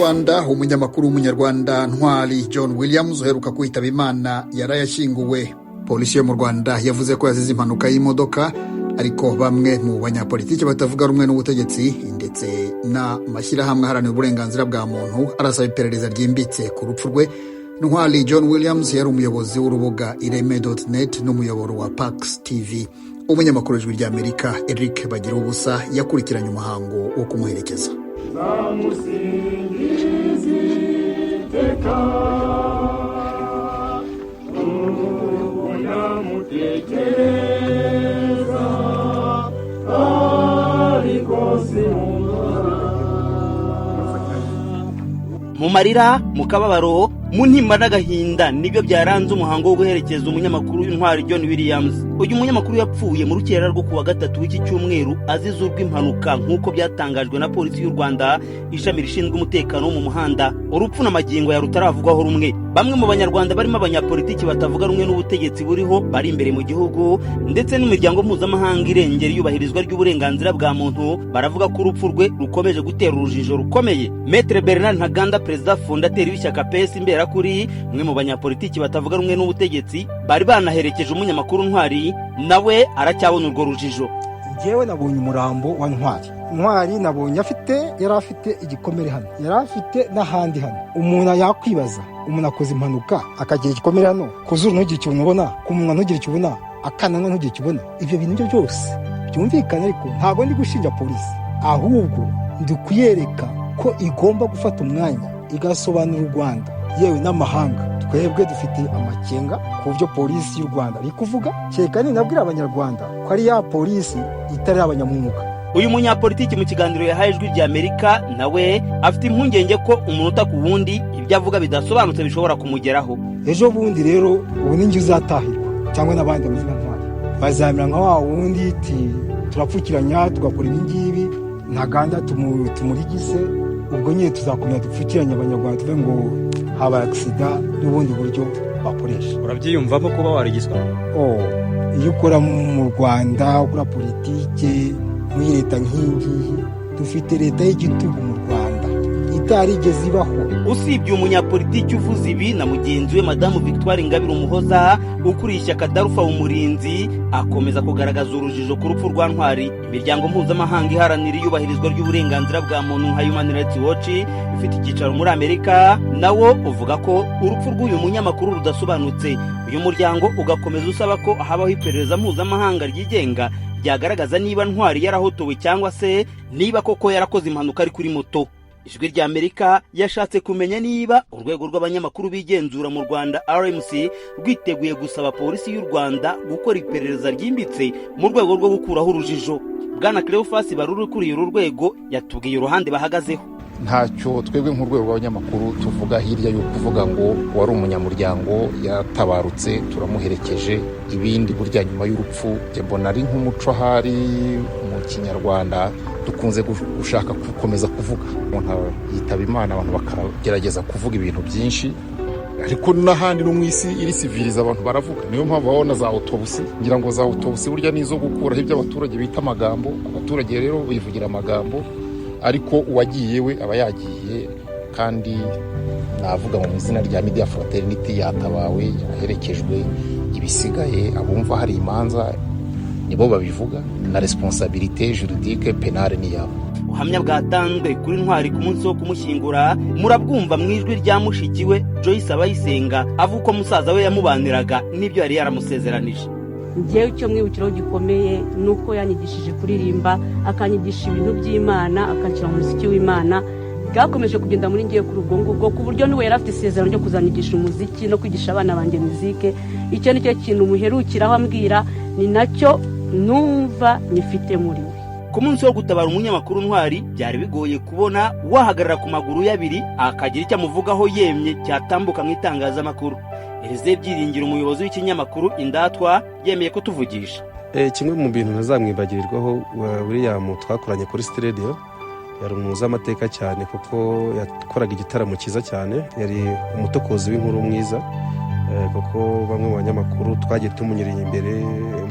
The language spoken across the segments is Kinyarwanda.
Rwanda, umunyamakuru w'Umunyarwanda Ntwali John Williams uheruka kwitaba Imana yarayashyinguwe. Polisi yo mu Rwanda yavuze ko yazize impanuka y'imodoka, ariko bamwe mu banyapolitiki batavuga rumwe n'ubutegetsi ndetse n'amashyirahamwe aharanira uburenganzira bwa muntu arasaba iperereza ryimbitse ku rupfu rwe. Ntwali John Williams yari umuyobozi w'urubuga ireme.net n'umuyoboro wa Pax TV. Umunyamakuru w'Ijwi ry'Amerika Eric Bagiruwubusa yakurikiranye umuhango wo kumuherekeza. Nzamusingiza iteka uko ndamutekereza, ariko sinumva. Mu marira, mu kababaro, mu ntimba n'agahinda, nibyo byaranze umuhango wo guherekeza umunyamakuru w'Intwari John Williams. Uyu munyamakuru yapfuye mu rukerera rwo kuwa gatatu w'iki cyumweru azize urw'impanuka, nk'uko byatangajwe na Polisi y'u Rwanda, ishami rishinzwe umutekano wo mu muhanda. Urupfu n'amagingo ya rutaravugwaho rumwe. Bamwe mu Banyarwanda barimo abanyapolitiki batavuga rumwe n'ubutegetsi buriho bari imbere mu gihugu, ndetse n'imiryango mpuzamahanga irengera iyubahirizwa ry'uburenganzira bwa muntu, baravuga ko urupfu rwe rukomeje gutera urujijo rukomeye. Maître Bernard Ntaganda, perezida fondateur w'ishyaka PS Imberakuri, umwe mu banyapolitiki batavuga rumwe n'ubutegetsi bari banaherekeje umunyamakuru Ntwari, nawe aracyabona urwo rujijo. Njyewe nabonye umurambo wa Ntwari. Ntwari nabonye afite, yari afite igikomere hano, yari afite n'ahandi hano. Umuntu yakwibaza, umuntu akoze impanuka akagira igikomere hano, ku zuru ntugire ikintu ubona, ku munwa ntugire icyo ubona, akananwa ntugire icyo ubona. Ibyo bintu byo byose byumvikane, ariko ntabwo ndi gushinja polisi, ahubwo ndi kuyereka ko igomba gufata umwanya igasobanura u Rwanda, yewe n'amahanga. Twebwe dufite amakenga ku byo Polisi y'u Rwanda iri kuvuga, kereka ninabwira Abanyarwanda ko ari ya polisi itari abanyamwuga. Uyu munyapolitiki mu kiganiro yahaye Ijwi rya Amerika nawe afite impungenge ko umunota ku wundi ibyo avuga bidasobanutse bishobora kumugeraho. Ejo bundi rero ubu ni njye uzatahirwa cyangwa n'abandi bameze nka Ntwari bazamera nka wa wundi ti turapfukiranya tugakora ibi ngibi, Ntaganda tumurigise. Ubwo nyine tuzakomeza dupfukiranye Abanyarwanda, tuve ngo habaye accident n'ubundi buryo bakoresha. Urabyiyumvamo kuba warigiswa? Oh, iyo ukora mu Rwanda, ukora politike muri leta nk'iyi ngiyi dufite, leta y'igitugu mu Rwanda itarigeze ibaho. Usibye umunyapolitiki uvuze ibi, na mugenzi we Madamu Victoire Ingabire Umuhoza ukuriye ishyaka DALFA Umurinzi akomeza kugaragaza urujijo ku rupfu rwa Ntwari. Imiryango mpuzamahanga iharanira iyubahirizwa ry'uburenganzira bwa muntu nka Human Rights Watch ifite icyicaro muri Amerika nawo uvuga ko urupfu rw'uyu munyamakuru rudasobanutse. Uyu muryango ugakomeza usaba ko habaho iperereza mpuzamahanga ryigenga ryagaragaza niba Ntwari yarahotowe cyangwa se niba koko yarakoze impanuka ari kuri moto. Ijwi rya Amerika yashatse kumenya niba urwego rw'abanyamakuru bigenzura mu Rwanda, RMC, rwiteguye gusaba Polisi y'u Rwanda gukora iperereza ryimbitse mu rwego rwo gukuraho urujijo. Bwana Cleophas Baruri ukuriye uru rwego yatubwiye uruhande bahagazeho. Ntacyo twebwe nk'urwego rw'abanyamakuru tuvuga hirya yo kuvuga ngo wari umunyamuryango, yatabarutse, turamuherekeje. Ibindi burya nyuma y'urupfu mbona ari nk'umuco ahari mu Kinyarwanda dukunze gushaka gukomeza kuvuga. Umuntu yitaba Imana, abantu bakagerageza kuvuga ibintu byinshi, ariko n'ahandi no mu isi iri civilisé abantu baravuga. Niyo mpamvu babona za autopsie. Ngira ngo za autopsie burya ni izo gukuraho ibyo abaturage bita amagambo. Abaturage rero bivugira amagambo, ariko uwagiye we aba yagiye. Kandi navuga mu izina rya Media Fraternity, yatabawe, yaherekejwe. Ibisigaye abumva hari imanza nibo babivuga, na responsabilité juridique pénale ni yabo. Ubuhamya bwatanzwe kuri Ntwari ku munsi wo kumushyingura murabwumva mu ijwi rya mushiki we Joyce Abayisenga, avuga uko musaza we yamubaniraga n'ibyo yari yaramusezeranije. Ngewe icyo mwibukiraho gikomeye ni uko yanyigishije kuririmba, akanyigisha ibintu by'Imana, akanshyira mu muziki w'Imana. Bwakomeje kugenda muri ngiye kuri ubwo ngubwo, ku buryo niwe yari afite isezerano ryo kuzanyigisha umuziki no kwigisha abana banjye muzike. Icyo ni cyo kintu muherukiraho ambwira, ni nacyo numva nyifite muri we. Ku munsi wo gutabara umunyamakuru Ntwari, byari bigoye kubona wahagarara ku maguru y'abiri akagira icyo amuvugaho yemye cyatambuka mu itangazamakuru. Elize Byiringiro, umuyobozi w'ikinyamakuru Indatwa, yemeye kutuvugisha. Kimwe mu bintu ntazamwibagirirwaho, William twakoranye kuri City Radio, yari umuntu amateka cyane kuko yakoraga igitaramo cyiza cyane. Yari umutokozi w'inkuru mwiza, kuko bamwe mu banyamakuru twagiye tumunyura imbere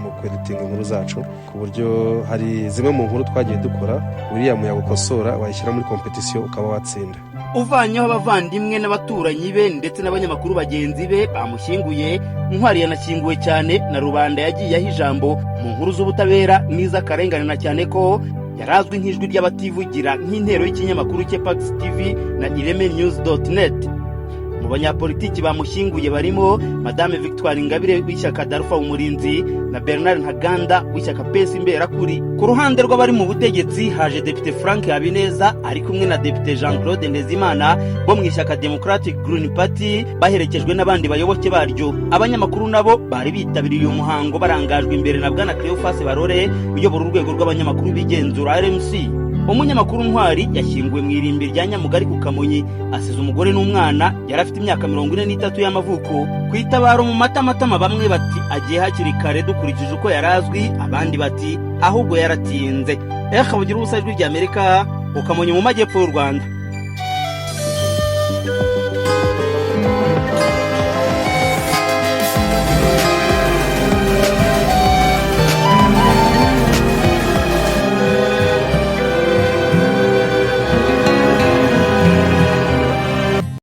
mu kweditinga inkuru zacu, ku buryo hari zimwe mu nkuru twagiye dukora William yagukosora, wayishyira muri competition ukaba watsinda. Uvanyeho abavandimwe n'abaturanyi be ndetse n'abanyamakuru bagenzi be bamushyinguye, Ntwari yanashyinguwe cyane na rubanda yagiye aha ijambo mu nkuru z'ubutabera n'iz'akarengane, na cyane ko yari azwi nk'ijwi ry'abativugira, nk'intero y'ikinyamakuru cye Pax TV na Ireme News net. Mu banyapolitiki bamushyinguye barimo Madame Victoire Ingabire w'ishyaka DALFA Umurinzi na Bernard Ntaganda w'ishyaka PS Imberakuri. Ku ruhande rw'abari mu butegetsi haje Depite Frank Habineza ari kumwe na Depite Jean Claude Ntezimana bo mu ishyaka Democratic Green Party, baherekejwe n'abandi bayoboke baryo. Abanyamakuru nabo bari bitabiriye uyu muhango barangajwe imbere na Bwana Cleophas Barore uyobora urwego rw'abanyamakuru bigenzura, RMC. Umunyamakuru Ntwari yashyinguwe mu irimbi rya Nyamugari ku Kamonyi, asize umugore n'umwana. Yari afite imyaka 43 y'amavuko. Ku itabaro mu matamatama, bamwe bati agiye hakiri kare dukurikije uko yari azwi, abandi bati ahubwo yaratinze. Eha bugira ubusa, Ijwi ry'Amerika, ku Kamonyi mu majyepfo y'u Rwanda.